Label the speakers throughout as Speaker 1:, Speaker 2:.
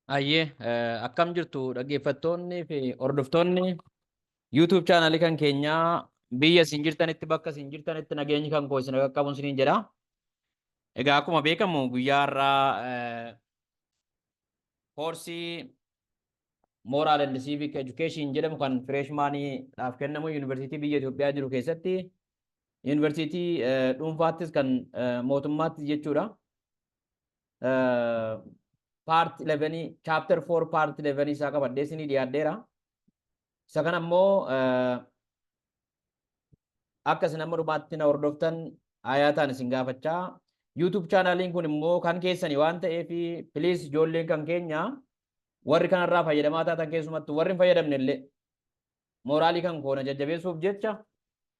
Speaker 1: Ayyee, akkam jirtu dhaggeeffattoonni fi hordoftoonni YouTube chaanalii kan keenyaa? Biyya isin jirtanitti, bakka isin jirtanitti nageenyi kan koo isin qaqqabuun isiniin jedha. Egaa akkuma beekamu guyyaa har'aa koorsii Moral and Civic Education jedhamu kan freshmaniidhaaf kennamu yuunivarsiitii biyya Itoophiyaa jiru keessatti, yuunivarsiitii dhuunfaattis kan mootummaattis jechuudha. Part 11, chapter 4 part 11 isaa qabadhee isinii dhiyaadheera. Isa kana immoo akka isin amma dhumaatti na hordoftan ayaataan isin gaafachaa. YouTube chaanaliin kun immoo kan keessanii waan ta'eef, please, ijoolleen kan keenya warri kanarraa fayyadamaa taatan, keessumattuu warri hin fayyadamne illee, mooraalii kan koona jajjabeessuuf jecha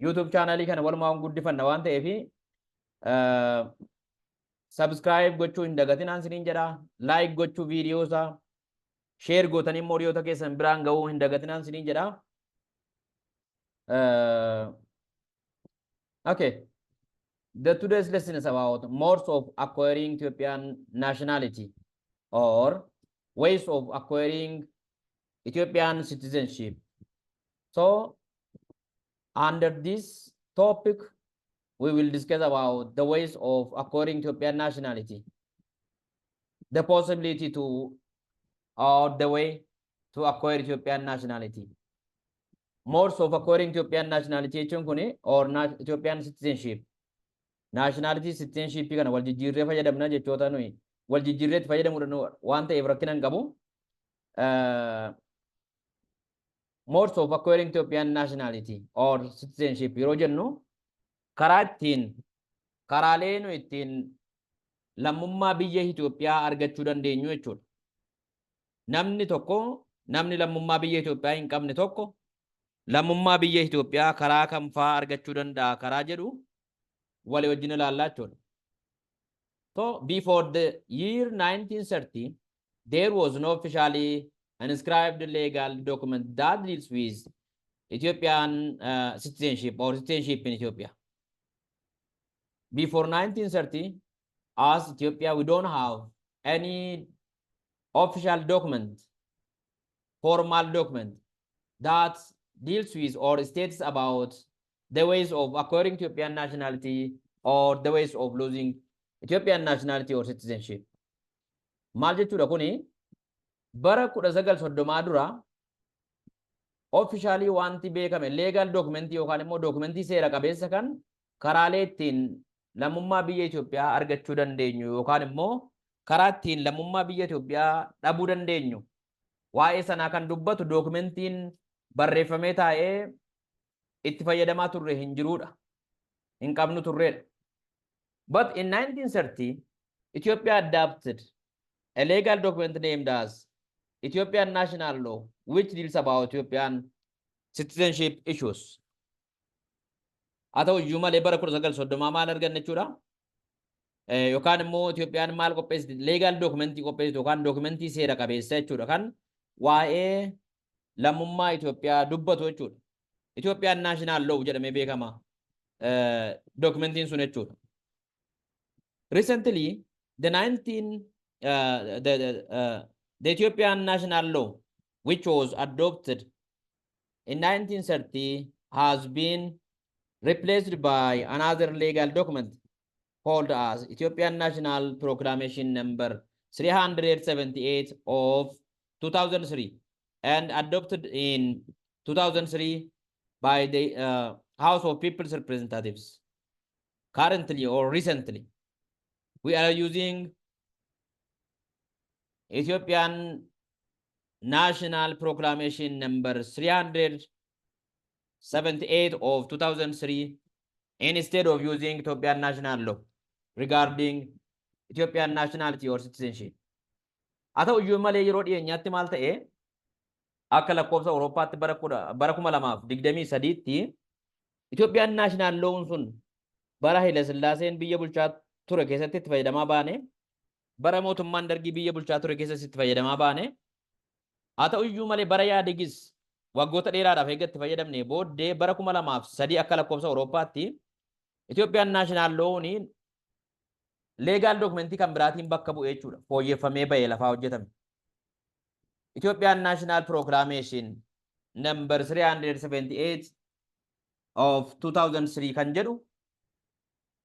Speaker 1: YouTube chaanalii kana walumaa guddifanna waan ta'eef, subscribe gochuu hin dagatinaan isiniin jedha. Like gochuu, viidiyoo isaa share gootanii immoo hiriyoota keessan biraan ga'uu hin dagatinaan isiniin jedha. Okay. The today's lesson is about modes of acquiring Ethiopian nationality or ways of acquiring Ethiopian citizenship. So, under this topic, we will discuss about the ways of acquiring Ethiopian nationality, the possibility to, or the way to acquire Ethiopian nationality. Modes of acquiring Ethiopian nationality jechuun kuni, or Ethiopian citizenship. Nationality, citizenship kana wal jijjiirree fayyadamna, jechoota nuyi wal jijjiirreetti fayyadamuu waan ta'eef rakkina hin qabu. Modes of acquiring Ethiopian nationality or citizenship yeroo jennu, karaa ittiin, karaalee nu ittiin lammummaa biyya Itoophiyaa argachuu dandeenyu jechuudha. Namni tokko, namni lammummaa biyya Itoophiyaa hin qabne tokko, lammummaa biyya Itoophiyaa karaa kam fa'aa argachuu danda'a karaa jedhu walii wajjin ilaallaa jechuudha. So before the year 1930, there was no officially inscribed legal document that deals with Ethiopian citizenship or citizenship in Ethiopia. Before 1930, as Ethiopia, we don't have any official document, formal document that deals with or states about the ways of acquiring Ethiopian nationality or the ways of losing Ethiopian nationality or citizenship. Maal jechuudha kuni? Bara 1930 dura officially wanti beekame legal documentii yookaan immoo documentii seera qabeessa kan karaalee ittiin lammummaa biyya Itoophiyaa argachuu dandeenyu yookaan immoo karaa ittiin lammummaa biyya Itoophiyaa dhabuu dandeenyu waa'ee sanaa kan dubbatu documentiin barreeffamee taa'ee itti fayyadamaa turre hin jiruudha. Hin qabnu turreedha. But in 1930, Ethiopia adopted a legal document named as Ethiopian National Law, which deals about Ethiopian citizenship issues. Haa ta'u iyyuu malee bara 1930 maal arganne jechuudha? Yookaan immoo Itoophiyaan maal qopheessiti? Legal documentii qopheessitu yookaan documentii seera qabeessa jechuudha kan waa'ee lammummaa Itoophiyaa dubbatu jechuudha. Ethiopian National Law jedhamee beekama documentiin sun jechuudha. Recently, the 19 the Ethiopian National Law, which was adopted in 1930, has been replaced by another legal document called as Ethiopian National Proclamation number 378 of 2003 and adopted in 2003 by the House of People's Representatives. Currently or recently, we are using Ethiopian National Proclamation number 378 of 2003 instead of using Ethiopian national law regarding Ethiopian nationality or citizenship. Haa ta'u iyyuu malee yeroo dhiyeenyaatti maal ta'e? Akka lakkoofsa Awurooppaatti bara 2023tti Ethiopian national lawn sun bara Haile Sillaaseen biyya bulchaa ture keessatti itti fayyadamaa baane, bara mootummaan Dargii biyya bulchaa ture keessatti itti fayyadamaa baane. Haa ta'u iyyuu malee bara Yaadigis waggoota dheeraadhaaf eega itti fayyadamne booddee, bara 2003 akka lakkoofsa Awurooppaatti Ethiopian national lawni legal documentii kan biraatiin bakka bu'ee jechuudha. Fooyyeffamee bahee lafaa hojjetame. Ethiopian National Proclamation number 378 of 2003 kan jedhu,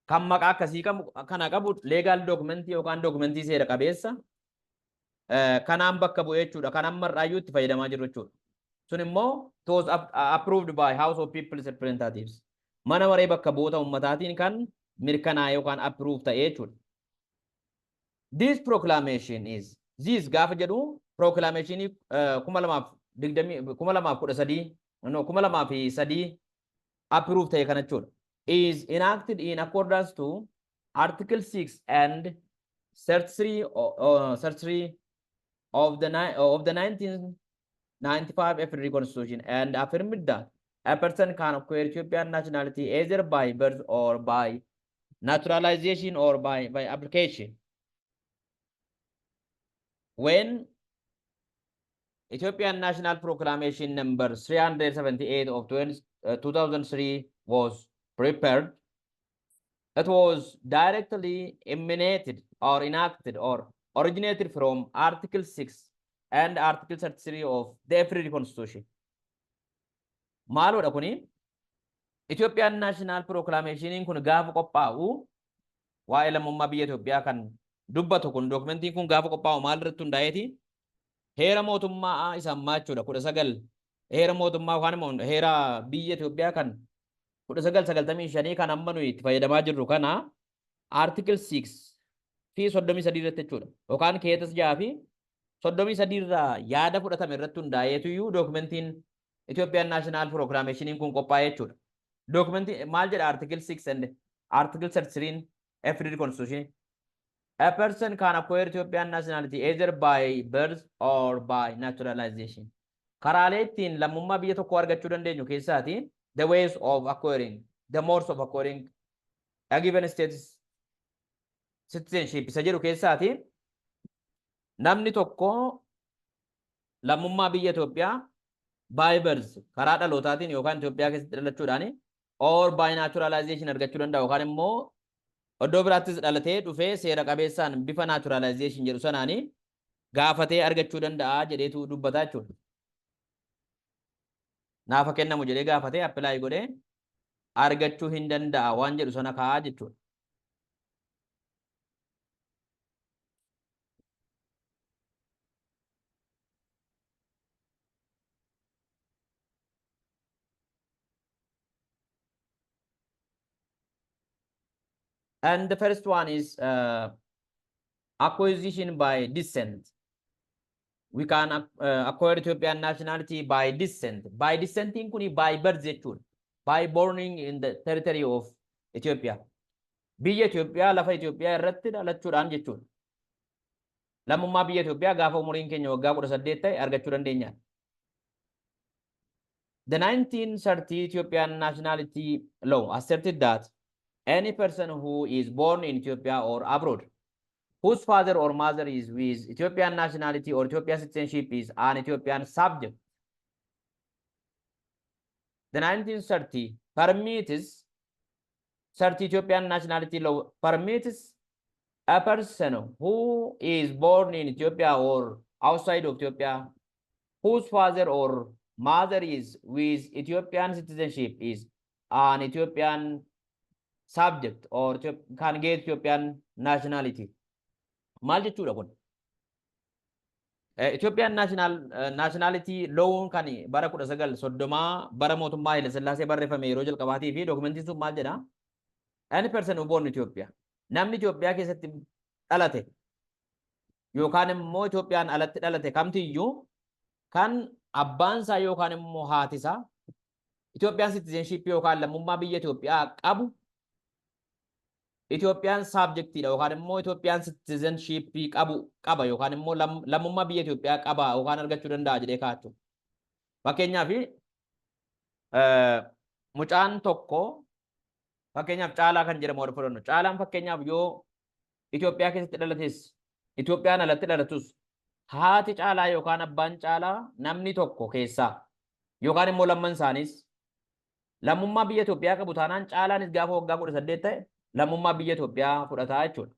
Speaker 1: kan maqaa akkasii kana qabu, legal documentii yookaan documentii seera qabeessa kanaan bakka bu'ee jechuudha. Kan amma har'aayyuu itti fayyadamaa jirru jechuudha. Sun immoo it was approved by House of People's Representatives. Mana maree bakka bu'oota ummataatiin kan mirkanaa'e yookaan approve ta'e jechuudha. This proclamation is, this gaafa jedhu, proclamationii 2020, 2013, no, 2003 approve ta'e kana jechuudha. Is enacted in accordance to Article 6 and 33, 33 of the 1995 FDRE Constitution and affirmed that a person can acquire Ethiopian nationality either by birth or by naturalization or by application. When Ethiopian National Proclamation number 378 of 2003 was prepared, it was directly emanated or enacted or originated from Article 6 and Article 33 of the FDRE Constitution. Maaloodha kuni? Ethiopian National Proclamation kun gaafa qophaa'u, waa'ee lammummaa biyya Itoophiyaa kan dubbatu kun, dookumentiin kun gaafa qophaa'u maal irratti hundaa'eeti? Heera mootummaa isa ammaa jechuudha. 19 heera mootummaa yookaan immoo heera biyya Itoophiyaa kan 1995 kan amma nuyi itti fayyadamaa jirru kana Article 6 fi 33 irratti jechuudha. Yookaan keetas 6 fi 33 irraa yaada fudhatame irratti hundaa'eetuyyuu dookumentiin Ethiopian National Proclamation kun qophaa'e jechuudha. Dookumentii maal jedha Article 6 and Article 33 FDRE Constitution? A person can acquire Ethiopian nationality either by birth or by naturalization. Karaalee ittiin lammummaa biyya tokkoo argachuu dandeenyu keessaati, the ways of acquiring, the modes of acquiring a given state citizenship isa jedhu keessaati, namni tokko lammummaa biyya Itoophiyaa by birth, karaa dhalootaatiin yookaan Itoophiyaa keessatti dhalachuudhaan, or by naturalization argachuu danda'a, yookaan immoo iddoo biraattis dhalatee dhufee seera qabeessaan bifa naturalization jedhu sanaanii gaafatee argachuu danda'a jedheetu dubbataa jechuudha. Naafa kennamu jedhee gaafatee apply godhee argachuu hin danda'a waan jedhu sana kaa'aa jechuudha. And the first one is acquisition by descent. We can acquire Ethiopian nationality by descent. By descenting kuni by birth jechuudha. By born in the territory of Ethiopia. Biyya Itoophiyaa, lafa Itoophiyaa irratti dhalachuudhaan jechuudha. Lammummaa biyya Itoophiyaa gaafa umuriin keenya waggaa 18 ta'e argachuu dandeenya. The 1930 Ethiopian nationality law asserted that any person who is born in Ethiopia or abroad, whose father or mother is with Ethiopian nationality or Ethiopian citizenship, is an Ethiopian subject. The 1930 permits 30 Ethiopian nationality law permits a person who is born in Ethiopia or outside of Ethiopia, whose father or mother is with Ethiopian citizenship, is an Ethiopian subject or can get Ethiopian nationality. Maal jechuudha kun? Ethiopian nationality law kan bara 1930 bara mootummaa Haile Sillaasee barreeffame yeroo jalqabaatii fi dookumentiin sun maal jedha? Any person who born in Ethiopia, namni Itoophiyaa keessatti dhalate yookaan immoo Itoophiyaan alatti dhalate kamtiyyuu, kan abbaan isaa yookaan immoo haati isaa Itoophiyaan citizenship yookaan lammummaa biyya Itoophiyaa qabu Itoophiyaan subjectiidha yookaan immoo Itoophiyaan citizenship qabu qaba yookaan immoo lammummaa biyya Itoophiyaa qaba yookaan argachuu danda'a jedhee kaa'achu. Fakkeenyaaf, mucaan tokko, fakkeenyaaf Caalaa kan jedhamu warra fudhannu. Caalaan fakkeenyaaf yoo Itoophiyaa keessatti dhalates Itoophiyaan alatti dhalatus, haati Caalaa yookaan abbaan Caalaa namni tokko keessaa yookaan immoo lamman isaaniis lammummaa biyya Itoophiyaa qabu taanaan, Caalaanis gaafa waggaa 18 ta'e lammummaa biyya Itoophiyaa fudhataa jechuudha.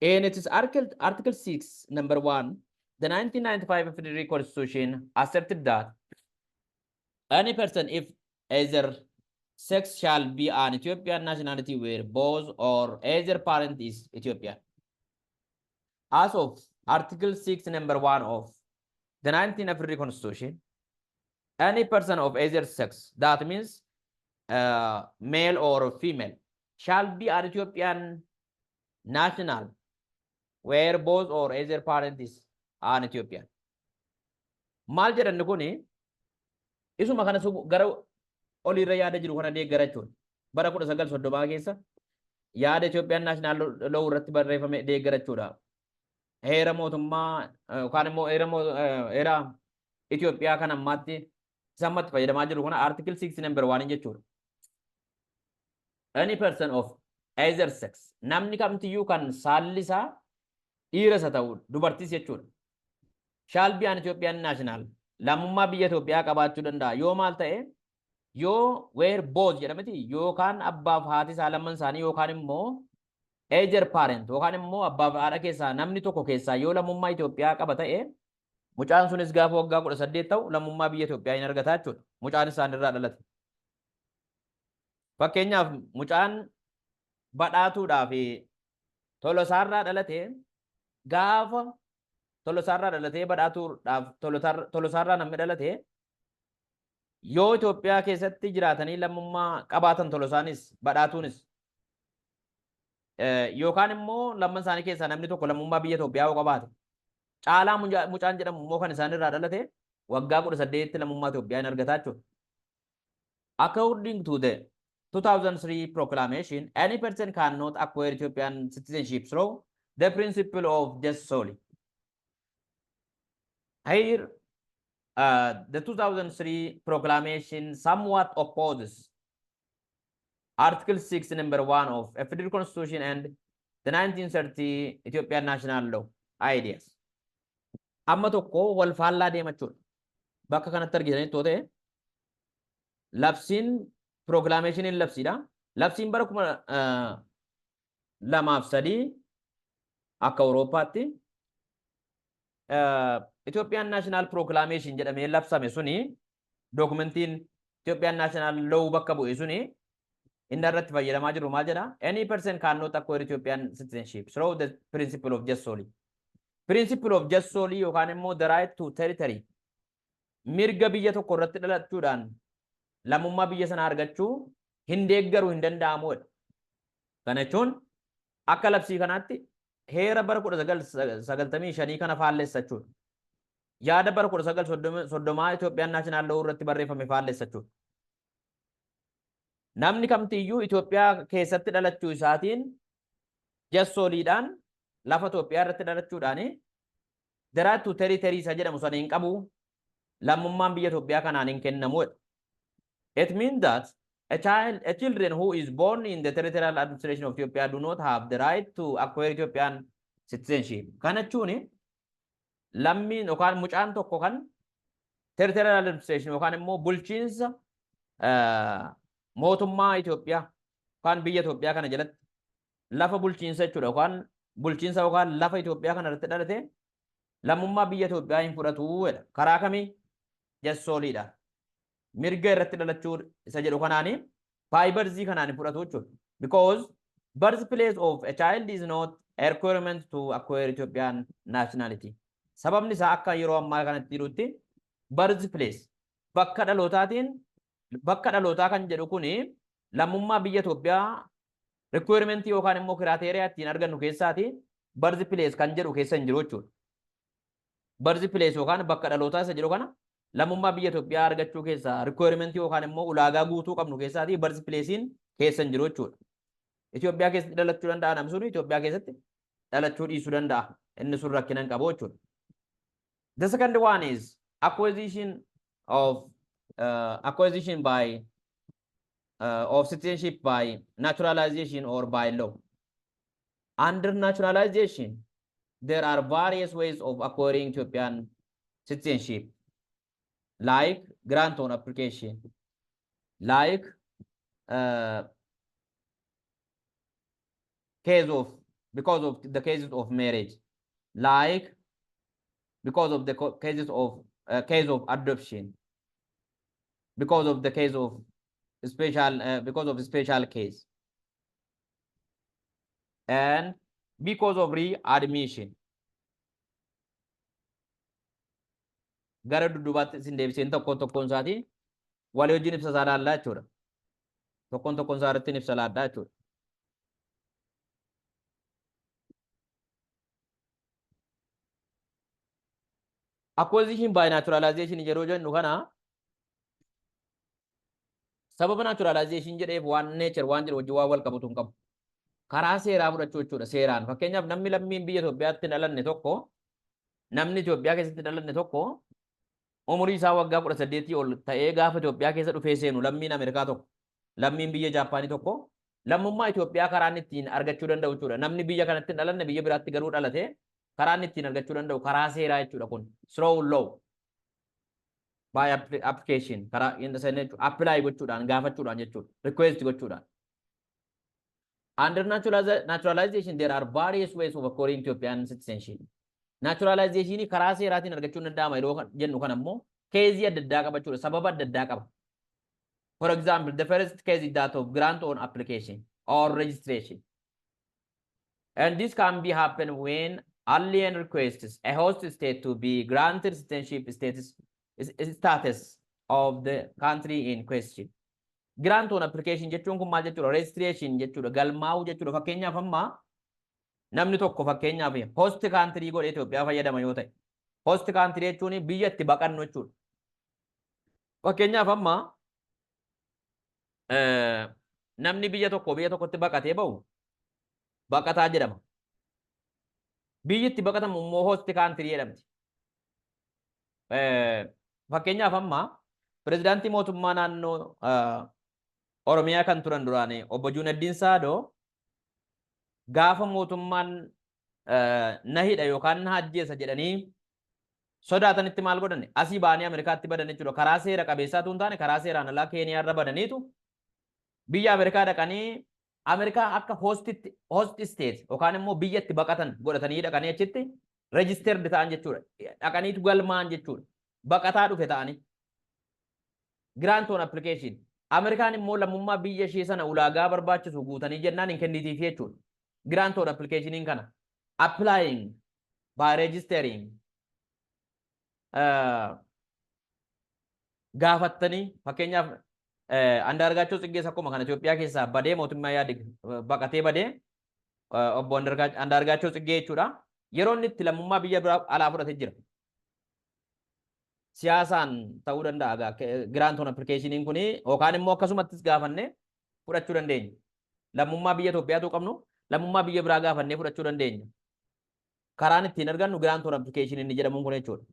Speaker 1: In its article 6 number 1, The 1995 FDRE Constitution accepted that any person if either sex shall be an Ethiopian nationality where both or either parent is Ethiopian. As of Article 6, number 1 of the 1993 Constitution, any person of either sex, that means male or female, shall be an Ethiopian national where both or either parent is an Ethiopian. Maal jedhanni kuni isuma kana gara oliirra yaada jiru kana deeggara jechuudha. Bara 1930 keessa yaada Ethiopian National Law irratti barreeffame deeggara jechuudha. Heera mootummaa yookaan immoo heera Itoophiyaa kan ammaatti isa ammatti fayyadamaa jiru kana Article 6 number 1 jechuudha. Any person of either sex, namni kamtiyyuu kan saalli isaa dhiira isa ta'u dubartiis jechuudha, shall be an Ethiopian national, lammummaa biyya Itoophiyaa qabaachuu danda'a. Yoo maal ta'e? Yoo where both jedhameti, yookaan abbaaf haati isaa lamman isaanii yookaan immoo either parent yookaan immoo abbaaf haadha keessaa namni tokko keessaa yoo lammummaa Itoophiyaa qaba ta'e, mucaan sunis gaafa waggaa 18 ta'u lammummaa biyya Itoophiyaa hin argata jechuudha. Mucaan isaan irraa dhalate. Fakkeenyaaf, mucaan Badhaatuudhaa fi Tolosaarraa dhalate, gaafa Tolosaarraa dhalatee Badhaatuudhaaf Tolosaarraa namni dhalate, yoo Itoophiyaa keessatti jiraatanii lammummaa qabaatan Tolosaanis Badhaatuunis, yookaan immoo lamman isaanii keessaa namni tokko lammummaa biyya Itoophiyaa yoo qabaate, Caalaa mucaan jedhamu immoo kan isaan irraa dhalate waggaa 18tti lammummaa Itoophiyaa hin argataa jechuudha. According to the 2003 proclamation, any person cannot acquire Ethiopian citizenship through the principle of jus soli. Here, the 2003 proclamation somewhat opposes Article 6, number 1 of Federal Constitution and the 1930 Ethiopian National Law ideas. Amma tokko wal faallaa deema jechuudha. Bakka kanatti argitanii ta'e, labsiin proclamationiin labsiidha. Labsiin bara 2003 akka Awurooppaatti Ethiopian National Proclamation jedhamee labsame suni, dookumentiin Ethiopian National Law bakka bu'e suni inni irratti fayyadamaa jiru maal jedha? Any person cannot acquire Ethiopian citizenship through the principle of jus soli. Principle of jus soli yookaan immoo the right to territory, mirga biyya tokko irratti dhalachuudhaan lammummaa biyya sanaa argachuu hin deeggaru, hin danda'amudha. Kana jechuun akka labsii kanaatti heera bara 1995 kana faallessa jechuudha. Yaada bara 1930 Itoophiyaan National Law irratti barreeffame faallessa jechuudha. Namni kamtiyyuu Itoophiyaa keessatti dhalachuu isaatiin, jus soliidhaan lafa Itoophiyaa irratti dhalachuudhaan, the right to territory isa jedhamu sana hin qabu, lammummaan biyya Itoophiyaa kanaan hin kennamudha. It means that a children who is born in the territorial administration of Ethiopia do not have the right to acquire Ethiopian citizenship. Kana jechuun lammiin yookaan mucaan tokko kan territorial administration yookaan immoo bulchiinsa mootummaa Itoophiyaa yookaan biyya Itoophiyaa kana jalatti lafa bulchiinsa jechuudha, yookaan bulchiinsa yookaan lafa Itoophiyaa kana irratti dhalate lammummaa biyya Itoophiyaa hin fudhatu jedha. Karaa kamii? Jus soliidha. Mirga irratti dhalachuu isa jedhu kanaani, by birth kanaan hin fudhatu jechuudha. Because birth place of a child is not a requirement to acquire Ethiopian nationality. Sababni isaa akka yeroo ammaa kanatti jirutti birth place, bakka dhalootaatiin, bakka dhalootaa kan jedhu kuni lammummaa biyya Itoophiyaa requirement yookaan immoo criteria ittiin argannu keessaati birth place kan jedhu keessa hin jiru jechuudha. Birth place yookaan bakka dhalootaa isa jedhu kana lammummaa biyya Itoophiyaa argachuu keessaa requirement yookaan immoo ulaagaa guutuu qabnu keessaati birth placein keessa hin jiru jechuudha. Itoophiyaa keessatti dhalachuu danda'a namni sun, Itoophiyaa keessatti dhalachuu dhiisuu danda'a. Inni sun rakkina hin qabu jechuudha. The second one is acquisition by of citizenship by naturalization or by law. Under naturalization, there are various ways of acquiring Ethiopian citizenship, like grant on application, like case of because of the cases of marriage, like Because of the cases of case of adoption, because of the case of special because of special case, and because of readmission. Gara dudduubaatti isin deebiseen tokkoon tokkoon isaatii walii wajjin ibsa isaa laallaa jechuudha. Tokkoon tokkoon isaa irratti ibsa laallaa jechuudha. Acquisition by naturalization yeroo jennu kana, sababa naturalization jedheef waan nature waan jedhu wajjin waan wal qabatu hin qabu. Karaa seeraa fudhachuu jechuudha seeraan. Fakkeenyaaf, namni lammiin biyya Itoophiyaatti hin dhalanne tokko, namni Itoophiyaa keessatti hin dhalanne tokko, umurii isaa waggaa 18 ol ta'ee gaafa Itoophiyaa keessa dhufee seenu, lammiin Ameerikaa tokko, lammiin biyya Jaappaanii tokko lammummaa Itoophiyaa karaa inni ittiin argachuu danda'u jechuudha. Namni biyya kanatti hin dhalanne, biyya biraatti garuu dhalate, karaa inni ittiin argachuu danda'u karaa seeraa jechuudha kun. Through law. By application, karaa apply gochuudhaan, gaafachuudhaan jechuudha. Request gochuudhaan. Under naturalization, there are various ways of acquiring Ethiopian citizenship. Naturalization karaa seeraatiin argachuun danda'ama yeroo jennu kan ammoo case adda addaa qaba jechuudha. Sababa adda addaa qaba. For example, the first case is that of grant on application or registration. And this can be happen when alien requests a host state to be granted citizenship status of the country in question. Grant on application jechuun kun maal jechuudha? Registration jechuudha. Galmaa'uu jechuudha. Fakkeenyaaf, amma namni tokko, fakkeenyaaf, host country godhee Itoophiyaa fayyadama yoo ta'e. Host country jechuun biyya itti baqannu jechuudha. Fakkeenyaaf, amma namni biyya tokko biyya tokkotti baqatee bahu baqataa jedhama. Biyyi itti baqatamu immoo host country jedhamti. Fakkeenyaaf, amma pirezidaantii mootummaa naannoo Oromiyaa kan turan duraan obbo Juunaddiin Saadoo gaafa mootummaan na hidha yookaan na ajjeesa jedhanii sodaatanitti maal godhan? Asii ba'anii Ameerikaatti badan jechuudha. Karaa seera qabeessaa hin taane, karaa seeraan alaa Keeniyaarra badaniitu biyya Ameerikaa dhaqanii, Ameerikaa akka host state yookaan immoo biyya itti baqatan godhatanii dhaqanii achitti registered ta'an jechuudha. Dhaqaniitu galmaa'an jechuudha. Baqataa dhufe ta'anii. Grant on application. Ameerikaan immoo lammummaa biyya ishee sana ulaagaa barbaachisu guutanii jennaan hin kennitiif jechuudha. Grant on applicationiin kana. Applying by registering. Gaafattanii, fakkeenyaaf, Andaargaachoo Tsiggees akkuma kana Itoophiyaa keessaa badee, mootummaa yaade baqatee badee, obbo Andaargaachoo Tsiggee jechuudha. Yeroo inni itti lammummaa biyya biraa alaa fudhatee jira. Siyaasaan ta'uu danda'a grant on applicationiin kuni, yookaan immoo akkasumattis gaafannee fudhachuu dandeenya. Lammummaa biyya Itoophiyaatu qabnu, lammummaa biyya biraa gaafannee fudhachuu dandeenya. Karaan ittiin argannu grant on application inni jedhamuun kun jechuudha.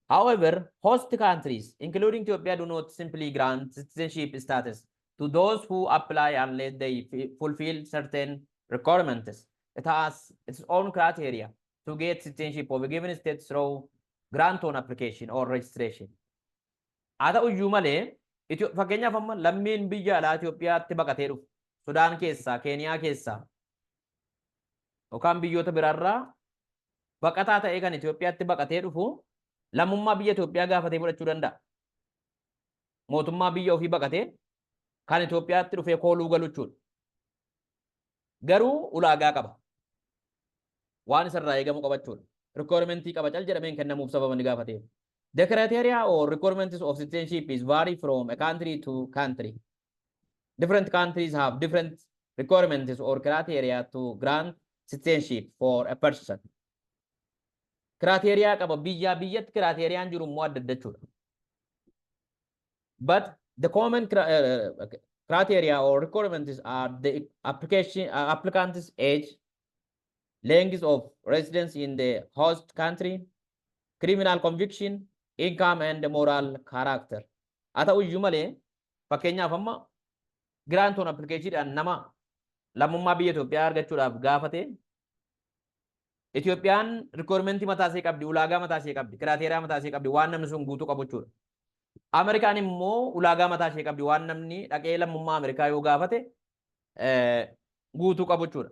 Speaker 1: However, host countries, including Ethiopia, do not simply grant citizenship status to those who apply unless they fulfill certain requirements. It has its own criteria to get citizenship of a given state through grant on application or registration. Haa ta'u iyyuu malee, fakkeenyaaf, amma lammiin biyya alaa Itoophiyaatti baqatee dhufu, Sudaan keessaa, Keeniyaa keessaa yookaan biyyoota biraarraa baqataa ta'ee kan Itoophiyaatti baqatee dhufu lammummaa biyya Itoophiyaa gaafatee fudhachuu danda'a. Mootummaa biyya ofii baqatee kan Itoophiyaatti dhufee kooluu galu jechuudha. Garuu ulaagaa qaba. Waan isarraa eegamu qabachuudha. Requirementii qaba, cal jedhameen kennamuuf sababa inni gaafateef. The criteria or requirements of citizenship is vary from a country to country. Different countries have different requirements or criteria to grant citizenship for a person. Criteria qaba, biyyaa biyyatti criteriaan jiru immoo adda adda jechuudha. But the common criteria or requirements are the applicant's age, length of residence in the host country, criminal conviction, income and moral character. Haa ta'u iyyuu malee, fakkeenyaaf, amma grant on applicationidhaan nama lammummaa biyya Itoophiyaa argachuudhaaf gaafate, Itoophiyaan requirementii mataa ishee qabdi, ulaagaa mataa ishee qabdi, criteria mataa ishee qabdi, waan namni sun guutuu qabu jechuudha. Ameerikaan immoo ulaagaa mataa ishee qabdi, waan namni dhaqee lammummaa Ameerikaa yoo gaafate guutuu qabu jechuudha.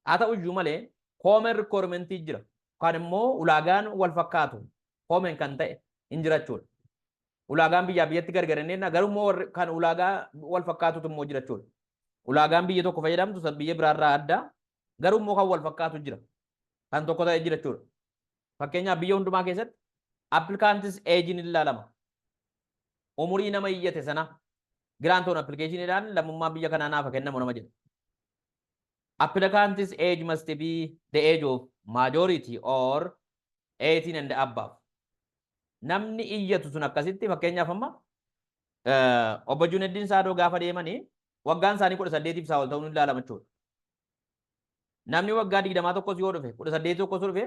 Speaker 1: Haa ta'u iyyuu malee, common requirementii jira. Yookaan immoo ulaagaan wal fakkaatu, common kan ta'e hin jira jechuudha. Ulaagaan biyyaa biyyatti gargar hin deemna, garuu immoo kan ulaagaa wal fakkaatutu immoo jira jechuudha. Ulaagaan biyya tokko fayyadamtu san biyya biraarraa adda, garuu immoo kan wal fakkaatu jira. Kan tokko ta'e jira jechuudha. Fakkeenyaaf, biyya hundumaa keessatti applicant's age ni ilaalama. Umurii nama iyyate sana, grant on applicationiidhaan lammummaa biyya kanaa naaf kennamu nama jedhu. Applicant's age must be the age of majority or 18 and above. Namni iyyatu sun akkasitti, fakkeenyaaf amma obbo Juneddiin Saadoo gaafa deemanii waggaan isaanii 18f isaa ol ta'uun ilaalama jechuudha. Namni waggaa 20 tokkos yoo dhufe, 18 tokkos yoo dhufe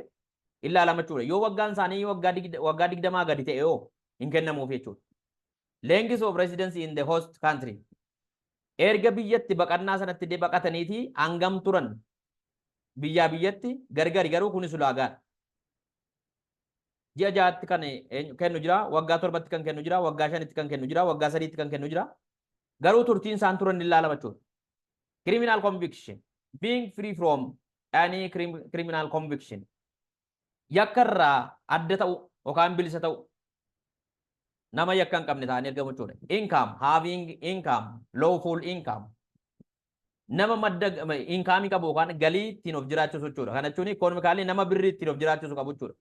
Speaker 1: ilaalama jechuudha. Yoo waggaan isaanii waggaa 20 gadi ta'e yoo hin kennamuuf jechuudha. Length of residency in the host country. Erga biyyatti baqannaa sanatti illee baqataniiti hangam turan, biyyaa biyyatti gargari, garuu kunis ulaagaadha. Ji'a 6tti kan kennu jira, waggaa 7tti kan kennu jira, waggaa 5tti kan kennu jira, waggaa 3tti kan kennu jira. Garuu turtiin isaan turan ilaalama jechuudha. Criminal conviction. Being free from any criminal conviction. Yakka irraa adda ta'u yookaan bilisa ta'u, nama yakka hin qabne ta'anii argamu jechuudha. Income, having income, lawful income. Nama madda incomeii qabu yookaan galii ittiin of jiraachisu jechuudha. Kana jechuun economically nama birrii ittiin of jiraachisu qabu jechuudha.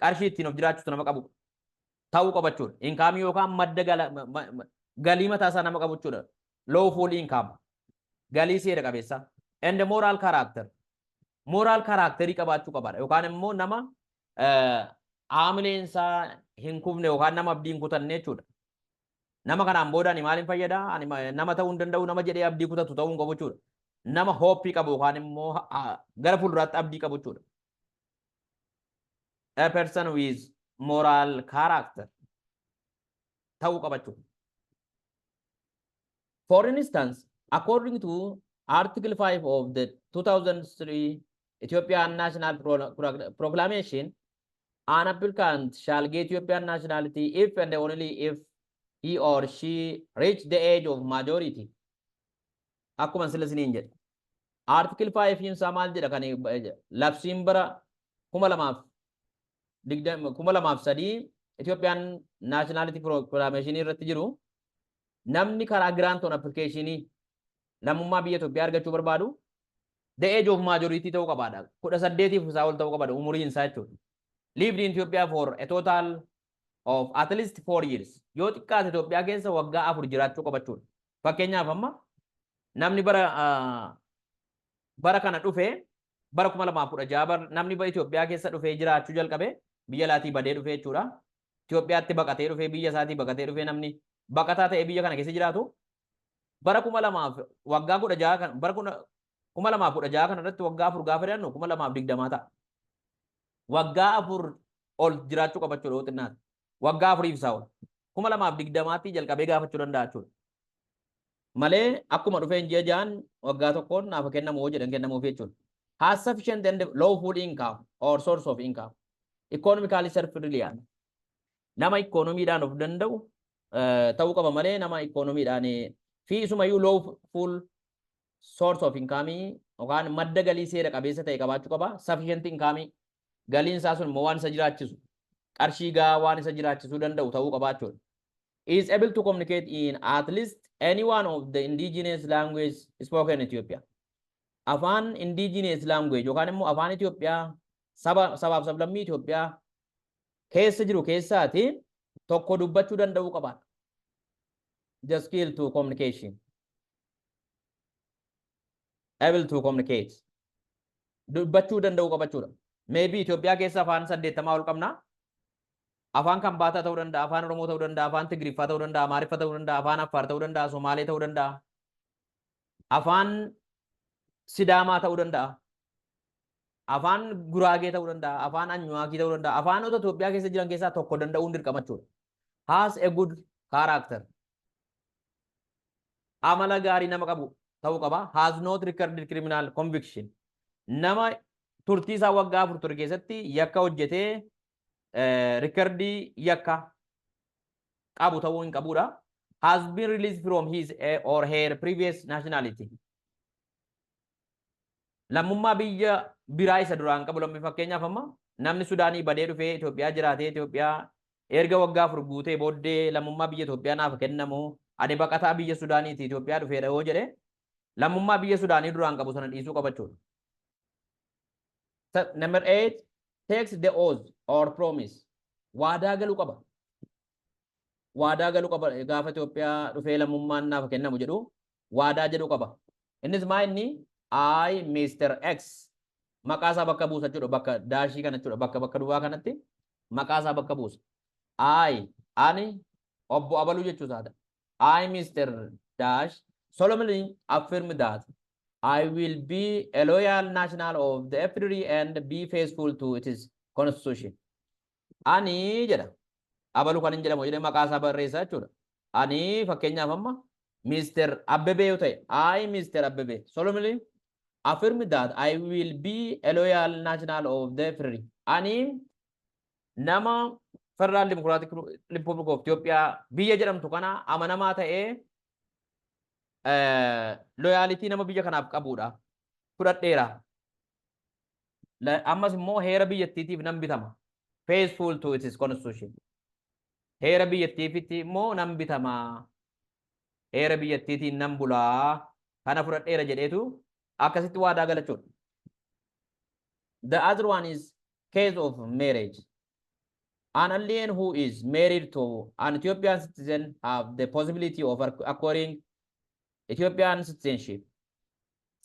Speaker 1: Qarshii ittiin of jiraachisu nama qabu ta'uu qaba jechuudha. Incomeii yookaan madda galii mataa isaa nama qabu jechuudha. Lawful income. Galii seera qabeessa. And moral character. Moral characterii qabaachuu qabaadha. Yookaan immoo nama haamileen isaa hin kufne yookaan nama abdii hin kutanne jechuudha. Nama kanaan booda ani maaliin fayyada? Ani nama ta'uu hin danda'u nama jedhee abdii kutatu ta'uu hin qabu jechuudha. Nama hopeii qabu yookaan immoo gara fuulduraatti abdii qabu jechuudha. A person with moral character ta'uu qaba jechuudha. For instance, according to Article 5 of the 2003 Ethiopian National Proclamation, an applicant shall get Ethiopian nationality if and only if he or she reach the age of majority. Akkuma sila isiniin jedhe. Article 5 isaa maal jedha? Kan labsiin bara 2020, 2003 Ethiopian Nationality Proclamation irratti jiru, namni karaa grant on application lammummaa biyya Itoophiyaa argachuu barbaadu the age of majority ta'uu qabaadha. 18f isaa ol ta'uu qabaadha umuriin isaa jechuudha. Lived in Ethiopia for a total of at least 4 years. Yoo xiqqaate Itoophiyaa keessa waggaa 4 jiraachuu qaba jechuudha. Fakkeenyaaf, amma namni bara kana dhufee, bara 2016 namni bara Itoophiyaa keessa dhufee jiraachuu jalqabe, biyya alaatii badee dhufee jechuudha. Itoophiyaatti baqatee dhufee, biyya isaatii baqatee dhufee, namni baqataa ta'ee biyya kana keessa jiraatu bara 2000 waggaa 16 kan bara 2016 kana irratti waggaa 4 gaafa jedhannu 2020 ta'a. Waggaa 4 ol jiraachuu qaba jechuudha yoo xinnaate. Waggaa 4f isaa ol. 2020tti jalqabee gaafachuu danda'a jechuudha. Malee akkuma dhufeen ji'a 6n waggaa 1n naaf kennamu hoo jedhan kennamuuf jechuudha. Has sufficient and lawful income or source of income. Economically self-reliant. Nama ikoonomiidhaan of danda'u ta'uu qaba malee nama ikoonomiidhaan fi isumayyuu lawful source of income yookaan madda galii seera qabeessa ta'e qabaachuu qaba. Sufficient income, galiin isaa sun immoo waan isa jiraachisu, qarshii gahaa waan isa jiraachisuu danda'u ta'uu qaba jechuudha. Is able to communicate in at least any one of the indigenous language spoken in Ethiopia. Afaan indigenous language yookaan immoo afaan Itoophiyaa saba sabaaf sablammii Itoophiyaa keessa jiru keessaati tokko dubbachuu danda'uu qaba. The skill to communication. Able to communicate. Dubbachuu danda'uu qaba jechuudha. Maybe Itoophiyaa keessa afaan 80 ol qabna. Afaan Kambaataa ta'uu danda'a, afaan Oromoo ta'uu danda'a, afaan Tigiriffaa ta'uu danda'a, Amaariffa ta'uu danda'a, afaan Affaar ta'uu danda'a, Somaalee ta'uu danda'a. Afaan Sidaamaa ta'uu danda'a. Afaan Guraagee ta'uu danda'a, afaan Anyuwaakii ta'uu danda'a. Afaanota Itoophiyaa keessa jiran keessaa tokko danda'uun dirqama jechuudha. Has a good character. Amala gaarii nama qabu ta'uu qaba. Has not recorded criminal conviction. Nama turtii isaa waggaa 4 ture keessatti yakka hojjetee recordii yakka qabu ta'uu hin qabudha. Has been released from his or her previous nationality. Lammummaa biyya biraa isa duraan qabu lammii, fakkeenyaaf amma namni Sudaanii badee dhufee Itoophiyaa jiraatee, Itoophiyaa erga waggaa 4 guutee booddee lammummaa biyya Itoophiyaa naaf kennamu, ani baqataa biyya Sudaaniiti Itoophiyaa dhufeedha yoo jedhe, lammummaa biyya Sudaanii duraan qabu sana dhiisuu qaba jechuudha. Number 8, takes the oath or promise. Waadaa galuu qaba. Waadaa galuu qaba, gaafa Itoophiyaa dhufee lammummaan naaf kennamu jedhu waadaa jedhu qaba. Innis maa inni? I, Mr. X, maqaa isaa bakka buusa jechuudha, bakka daashii kana jechuudha, bakka duwwaa kanatti maqaa isaa bakka buusa. I, ani obbo Abaluu jechuu isaata. I, Mr. Dash, solemnly affirm that I will be a loyal national of the FDRE and be faithful to its constitution. Ani jedha. Abaluu kan hin jedhamu jedhee maqaa isaa barreessaa jechuudha. Ani fakkeenyaaf amma Mr. Abbebee yoo ta'e, I, Mr. Abbebee, solemnly affirm that I will be a loyal national of the FDRE. Ani nama Federal Democratic Republic of Ethiopia biyya jedhamtu kana amanamaa ta'ee loyalty nama biyya kanaaf qabudha. Fudhadheera. Ammas immoo heera biyyattiitiif nan bitama. Faithful to its constitution. Heera biyyattiifitti immoo nan bitama. Heera biyyattiitiin nan bulaa. Kana fudhadheera jedheetu akkasitti waadaa galachuudha. The other one is case of marriage. An alien who is married to an Ethiopian citizen have the possibility of acquiring Ethiopian citizenship.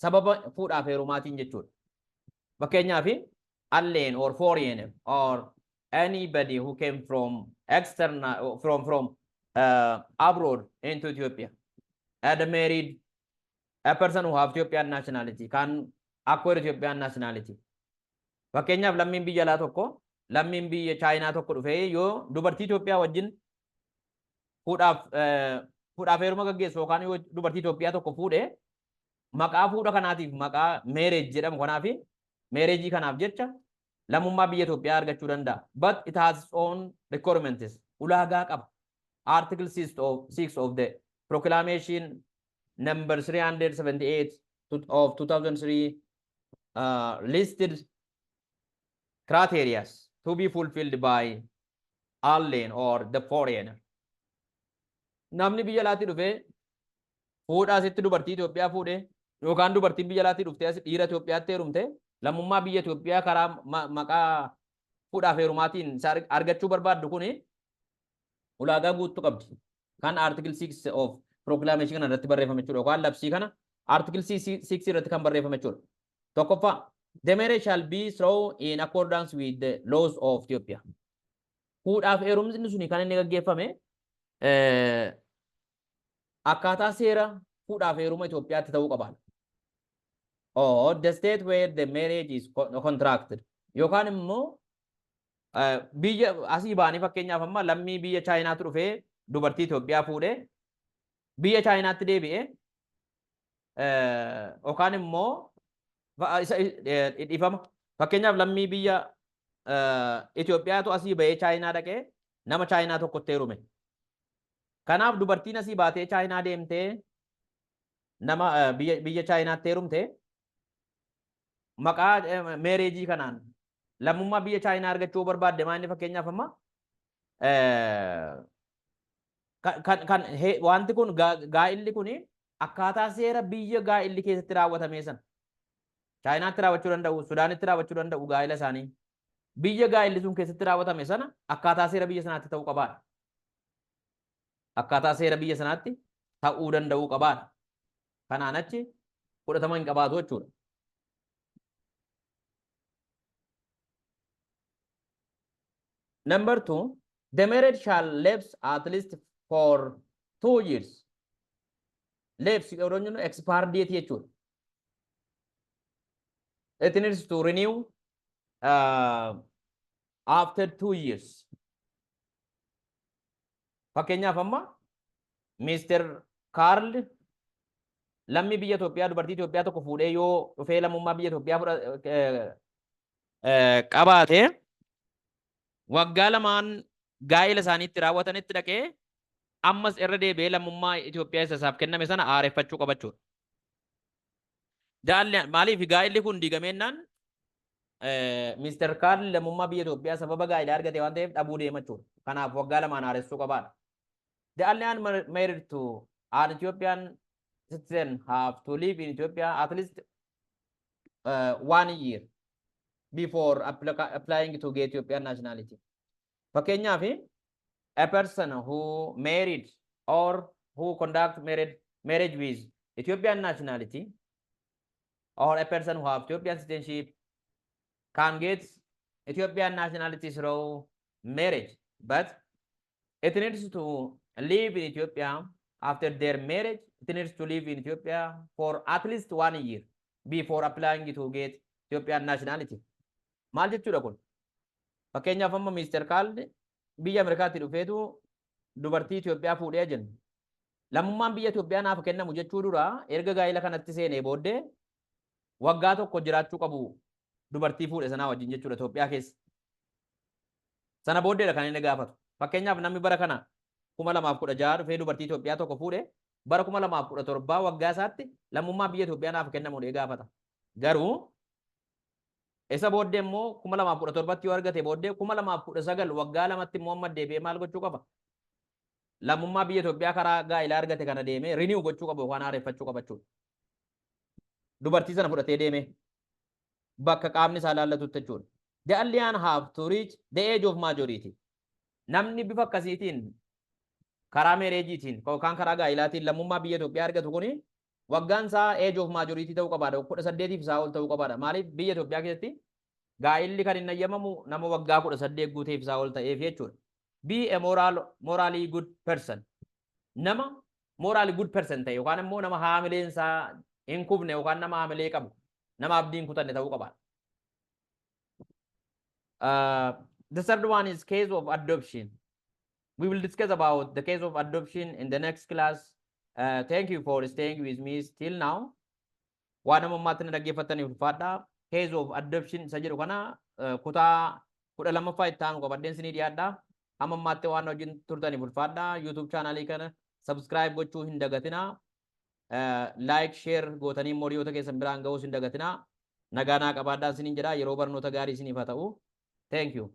Speaker 1: Sababa fuudhaaf heerumaatiin jechuudha. Fakkeenyaaf, alien or foreigner or anybody who came from external from abroad into Ethiopia and married a person who have Ethiopian nationality can acquire Ethiopian nationality. Fakkeenyaaf, lammiin biyya alaa tokko, lammiin biyya Chaayinaa tokko dhufee yoo dubartii Itoophiyaa wajjin fuudhaaf heeruma gaggeessu yookaan yoo dubartii Itoophiyaa tokko fuudhe, maqaa fuudha kanaatiif, maqaa marriage jedhamu kanaaf, marriage kanaaf jecha lammummaa biyya Itoophiyaa argachuu danda'a. But it has its own requirements. Ulaagaa qaba. Article 6 of the Proclamation number 378 of 2003 listed criteria to be fulfilled by alien or the foreigner. Namni biyya alaatti dhufee fuudha asitti dubartii Itoophiyaa fuudhe yookaan dubartiin biyya alaatti dhuftee as dhiira Itoophiyaatti heerumte, lammummaa biyya Itoophiyaa karaa maqaa fuudhaaf heerumaatiin isa argachuu barbaaddu kuni ulaagaa guutuu qabdi. Kan article 6 of proclamation kana irratti barreeffame jechuudha. Yookaan labsii kana article 6 irratti kan barreeffame jechuudha. Tokkoffaa, the marriage shall be through in accordance with the laws of Ethiopia. Fuudhaaf heerumni suni kan inni gaggeeffame akkaataa seera fuudhaaf heeruma Itoophiyaatti ta'uu qaba. Or the state where the marriage is contracted. Yookaan immoo biyya asii ba'anii, fakkeenyaaf amma lammii biyya Chaayinaatu dhufee dubartii Itoophiyaa fuudhee biyya Chaayinaatti deebi'ee, yookaan immoo dhiifama, fakkeenyaaf lammii biyya Itoophiyaatu asii ba'ee Chaayinaa dhaqee nama Chaayinaa tokkotti heerume. Kanaaf dubartiin asii baatee Chaayinaa deemtee nama biyya Chaayinaatti heerumte maqaa marriage kanaan lammummaa biyya Chaayinaa argachuu barbaadde, maa inni, fakkeenyaaf amma kan wanti kun gaa'illi kun akkaataa seera biyya gaa'illi keessatti raawwatame sana, Chaayinaatti raawwachuu danda'u, Sudaanitti raawwachuu danda'u gaa'ila isaanii. Biyya gaa'illi sun keessatti raawwatame sana akkaataa seera biyya sanaatti ta'uu qabaadha. Akkaataa seera biyya sanaatti ta'uu danda'uu qabaadha. Kanaan achi fudhatama hin qabaatu jechuudha. Number two, the marriage shall lapse at least for 2 years. Lapse yeroo jennu expired date jechuudha. It needs to renew after 2 years. Fakkeenyaaf amma Mr. Carl lammii biyya Itoophiyaa dubartii Itoophiyaa tokko fuudhee yoo dhufee lammummaa biyya Itoophiyaa qabaate, waggaa 2n gaa'ila isaaniitti raawwatanitti dhaqee ammas irra deebi'ee lammummaa Itoophiyaa isa isaaf kenname sana haareffachuu qabachuudha. Jaalli maaliif gaa'illi kun diigameennaan Mr. Karl lammummaa biyya Itoophiyaa sababa gaa'ilaa argate waan ta'eef dhabuu deema jechuudha. Kanaaf waggaa 2n haaressuu qabaadha. The alien married to an Ethiopian citizen have to live in Ethiopia at least one year before applying to get Ethiopian nationality. Fakkeenyaaf, a person who married or who conduct marriage with Ethiopian nationality or a person who have Ethiopian citizenship can get Ethiopian nationality through marriage, but it needs to live in Ethiopia after their marriage. It needs to live in Ethiopia for at least one year before applying to get Ethiopian nationality. Maal jechuudha kun? Fakkeenyaaf, amma Mr. Kaal biyya Ameerikaatti dhufeetu dubartii Itoophiyaa fuudhee jenna. Lammummaan biyya Itoophiyaa naaf kennamu jechuu dura erga gaa'ila kanatti seenee booddee waggaa 1 jiraachuu qabu dubartii fuudhe sanaa wajjin jechuudha Itoophiyaa keessa. Sana booddeedha kan inni gaafatu. Fakkeenyaaf, namni bara kana 2016 dhufee dubartii Itoophiyaa tokko fuudhe bara 2017 waggaa isaatti lammummaa biyya Itoophiyaa naaf kennamu gaafata. Garuu isa booddee immoo 2017tti yoo argate booddee 2019 waggaa 2tti immoo amma deebi'ee maal gochuu qaba? Lammummaa biyya Itoophiyaa karaa gaa'ilaa argate kana deemee renew gochuu qaba yookaan haareffachuu qaba jechuudha. Dubartii sana fudhatee deemee bakka qaamni isaa laallatutti jechuudha. The alien have to reach the age of majority. Namni bifa akkasiitiin karaa marriageiitiin yookaan karaa gaa'ilaatiin lammummaa biyya Itoophiyaa argatu kuni waggaan isaa age of majority ta'uu qabaadha. 18f isaa ol ta'uu qabaadha. Maaliif? Biyya Itoophiyaa keessatti gaa'illi kan hin ayyamamu nama waggaa 18 guuteef isaa ol ta'eef jechuudha. Be a morally good person. Nama morally good person ta'e yookaan immoo nama haamileen isaa hin kufne yookaan nama haamilee qabu, nama abdii hin kutanne ta'uu qabaadha. The third one is case of adoption. We will discuss about the case of adoption in the next class. Thank you for staying with me till now. Waan amma ammaatti na dhaggeeffattaniif ulfaadha. Case of adoption isa jedhu kana kutaa 12ffaa itti aanu qabadheen isinii dhiyaadha. Amma ammaatti waan wajjin turtaniif ulfaadha. YouTube channelii kana subscribe gochuu hin dagatinaa. Like, share gootanii immoo hiriyoota keessan biraan ga'uus hin dagatinaa. Nagaa naa qabaadhaa isiniin jedha. Yeroo barnoota gaarii isiniif haa ta'u. Thank you.